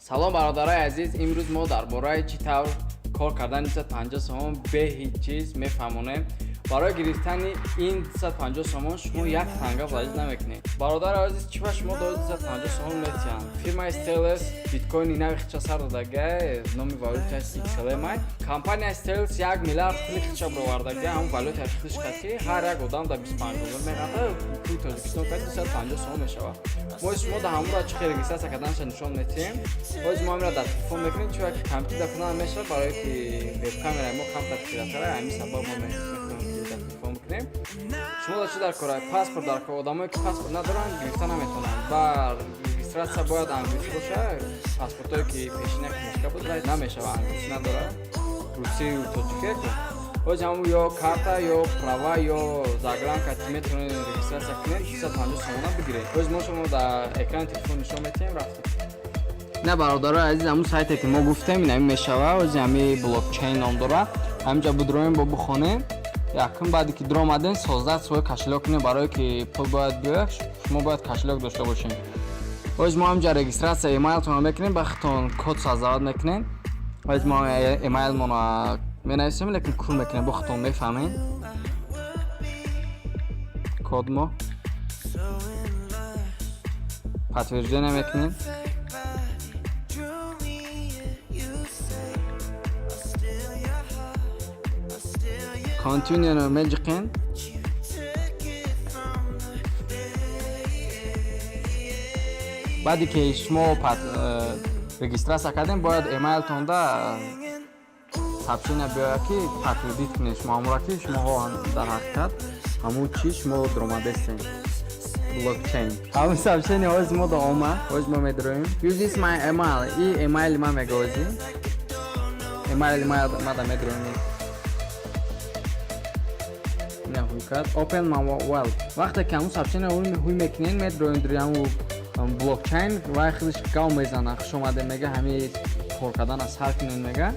Салом, бародарои азиз! Имрӯз мо дар бораи чӣ тавр кор кардани 250 сомон бе ҳеҷ чиз мефаҳмонем. Барои гирифтани ин 250 сомон шумо як танга вложить намекунед. Бародари азиз, чӣ ба шумо 250 сомон метиҳанд? Фирмаи Stellars биткоини нави хича сар додага, номи валюташ XLM. Компанияи Stellars 1 миллиард пули хича бировардага, ҳамн валюташ худш кард, ки ҳар як одам дар 25 доллар меғата. Пули Тоҷикистон кард, 250 сомон мешавад. Мо шумо да ҳамонро чӣ хел регистрация карданаша нишон метиҳем. Ҳози мо ҳаминро дар телефон мекунем, чунки компютер кунан мешавад, барое ки вебкамераи мо камтар хиратара. Ҳамин сабаб мо мехоҳем, ки дар телефон бикунем. Шумо да чӣ дар кора? Паспорт дар кор. Одамое ки паспорт надоранд, гирифта наметавонанд ва регистрация бояд англисӣ боша. Паспортое ки пешина книжка буд, намешава, англисӣ надорад, русию тоҷикеку. Ҳози ҳамун ё карта, ё права, ё загранка метавонед регистрация кунед, 250 сомона бигиред. Ҳози мо шумо дар экрани телефон нишон метиҳем. Рафтем. На, бародарои азиз, ҳамун сайте ки мо гуфтем, ин ҳамин мешава. Ҳози ҳами блокчейн ном дорад. Ҳаминҷа бидроем, бо бихонем. Якум, баъде ки дуромадем, создать свой кошелёк кунем, барое ки пул бояд биёяд, шумо бояд кошелёк дошта бошем. Ҳози мо ҳаминҷа регистрация эмайлтонро мекунем, ба худтон код создавать мекунем. Ҳози мо эмайлмонро менависем, лекин кур мекунем, бо худтон мефаҳмем. Код мо подтверждение мекунем. Drew me in, you say I'll steal your heart, I'll steal your Continue меҷиқем. You took it from the day. Баъде ки шумо регистрация кардем, бояд эмайлтонда сообщение биёяд, ки подтвердить кунед шумо ҳамонро, ки шумоҳо дар ҳақиқат ҳамун чи шумо дуромадастем блокчейн. Ҳамун сообщение ҳози мо да омад. Ҳози мо медроем. Use this my email, и эмайли ман мега. Ҳози эмайли мада медроем. Не, ҳуй кард. Open my wallet. Вақте ки ҳамун сообщение ҳуй мекунед, медроем дури ҳамун блокчейн, вай худаш гав мезана, хуш омаде мега, ҳамин кор кардана сар кунед мега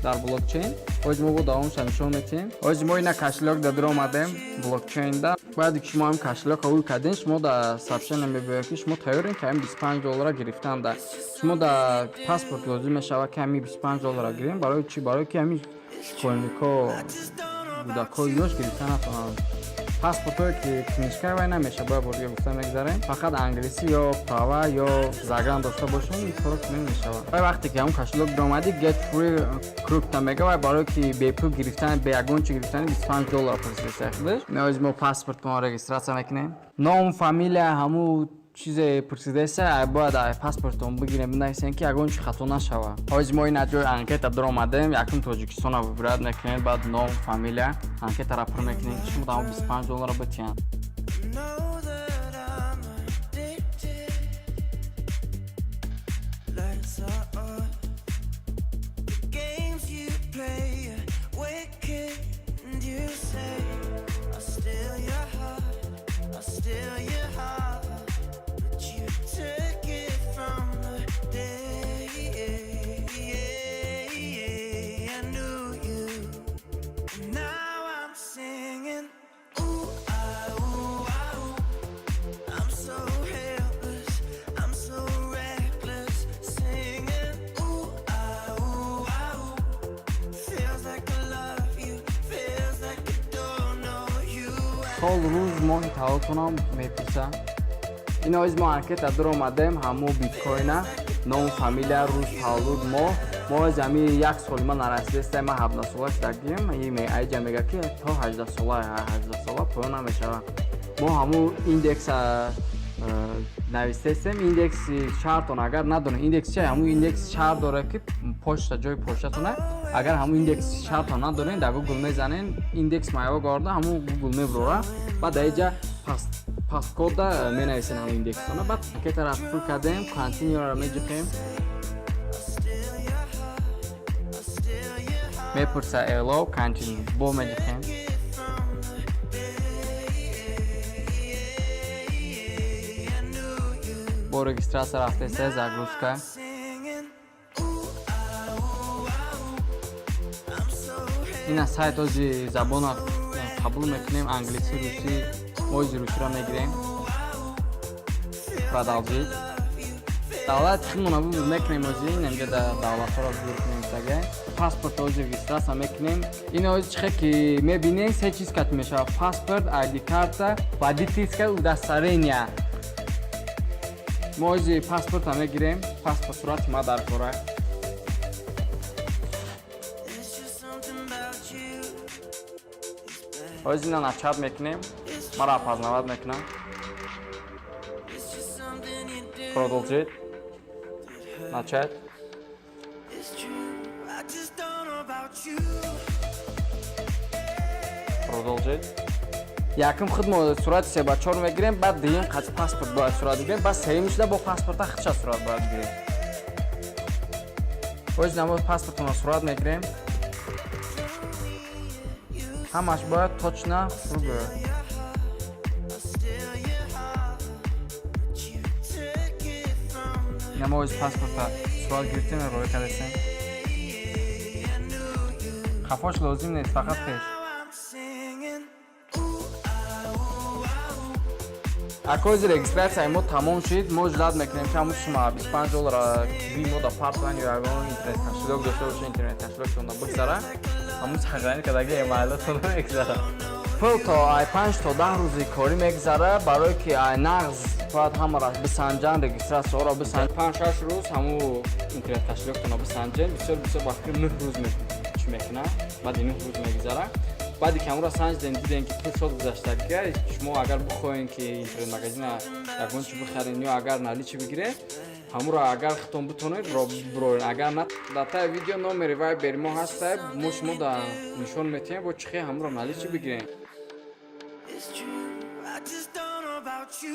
дар блокчейн. Ҳози мо бо давомша нишон метиҳем. Ҳози мо ина кошелёк да дуромадем блокчейнда. Баъде ки шумо ҳамин кошелёка ҳуй кардем, шумо да сообщение мебиёяд, ки шумо тайёрем, ки ҳамин 25 доллара гирифтан. Да шумо да паспорт лозим мешавад, ки ҳамин 25 доллара гирем. Барои чӣ? Барое ки ҳамин школьнико, кӯдакҳои ёш гирифта натавонанд. Паспортое ки книжка, вай намеша. Бояд бор дига гуфта мегзарем, фақат англисӣ ё права ё загран дошта бошем, ин коро кунем мешавад. Вай вақте ки ҳамун кошелёк биромадӣ, get free crypto мега. Вай барое ки бепул гирифтани, бе ягон чи гирифтани 25 доллар пурсида худаш. Меози мо паспортмон регистрация мекунем. Ном, фамилия, ҳамун чизе пурсидаеса, бояд паспортон бигирем, бинависем, ки ягон чи хато нашава. Ҳози мо ина ҷои анкета дуромадем. Якум Тоҷикистона выбрать мекунем, баъд ном, фамилия, анкетара пур мекунем, ки шумо дамо 25 доллара битиҳанд. Know that I'm addicted. Lights are off. The games you play are wicked, and you say I'll steal your heart, I'll steal your heart, but you took it from the day I knew you. And now I'm singing. Ooh, ah, ooh, ah, ooh. I'm so helpless, I'm so reckless, singing. Ooh, ah, ooh, ah, ooh. Feels like I love you, feels like I don't know you. Сол, рӯз, моҳи таваллудтонам мепурса. Ин оиз мо анкета дуромадем, ҳамун биткоина, ном, фамилия, рӯз, таваллуд, моҳ. Мо оиз ҳами як соли ма нарасидаста, ма 17 сола шудагим. Аиҷа мега, ки то 18 сола, 18 сола поён намешавад. Мо ҳамун индекса навистестем, индекси шаҳртон. Агар надонед индекс чи, ҳамун индекси шаҳр дорад, ки почта, ҷои почтатона. Агар ҳамун индекси шаҳртон надоред, дар Гугл мезанен индекс моего города, ҳамун Гугл мебурора. Баъд дар иҷа посткода менависен ҳамун индекстона. Баъд анкетара пур кардем, continue ро меҷиқем. Steal your heart, I'll steal your heart. Мепурса allow, continue бо меҷиқем. From the day I knew you. Бо регистрация рафтеста, загрузка. Singing, ooh, ah, ooh, ah, ooh. I'm so Ина сайт ози забона қабул мекунем: англисӣ, русӣ. Мо ози русиро мегирем. Продолжить. Love you. Давлати худмона выбор мекунем. Ози инамҷа давлатҳоро выбор кунем тага. Паспорт ози регистрация мекунем. Ин ози чихе ки мебинем, се чиз кат мешавад: паспорт, ID карта, водительское удостоверение. Мо ози паспорта мегирем. Паспорт сурати ма дар кора. There's just something about you. Ози ина начать мекунем. Мара опознавать мекунам. It's just something you do. Продолжить, начать. It's true. I just don't know about you. Продолжить. Якум худ мо сурати се ба чор мегирем, баъд дуюм қати паспорт бояд сурат бигирем, баъд сеюм шуда бо паспорта худша сурат бояд бигирем. Оз намо паспортона сурат мегирем. Ҳамаш бояд точно хуб биёяд. I'll steal your heart, but you took it from the Намо оз паспорта сурат гирифтем, роя кардесем. Хафош лозим нест, фақат пеш. Now I'm singing. Ooh, ah, ooh, ah, ooh. Акози регистрацияи мо тамом шид. Мо ждать мекунем, ки ҳамун сума 25 доллара киви мо да партан ё ягон интернет кошелёк дошта боша, интернет кошелёктон бигзара. Ҳамун сохранить кардаги эмайлатон мегзара. Пул то ай 5 то 10 рӯзи корӣ мегзара, барое ки ай нағз бояд ҳамаро бисанҷан, регистрацияҳоро бисанҷ. 5-6 рӯз ҳамун интернет кошелёктонро бисанҷен. Бисёр бисёр ба фикри 9 рӯз чӣ мекуна. Баъди 9 рӯз мегзара. Баъде ки ҳамонро санҷидем, дидем, ки пул шод гузаштагия, шумо агар бихоҳем, ки интернет магазина ягон чи бихарен ё агар наличный бигиред, ҳамонро агар худтон битонед, бироен. Агар на, дар таи видео номери Вайбери мо ҳаста, мо шумо да нишон метиҳем, бо чихе ҳамонро наличный бигирем. It's true. I just don't know about you.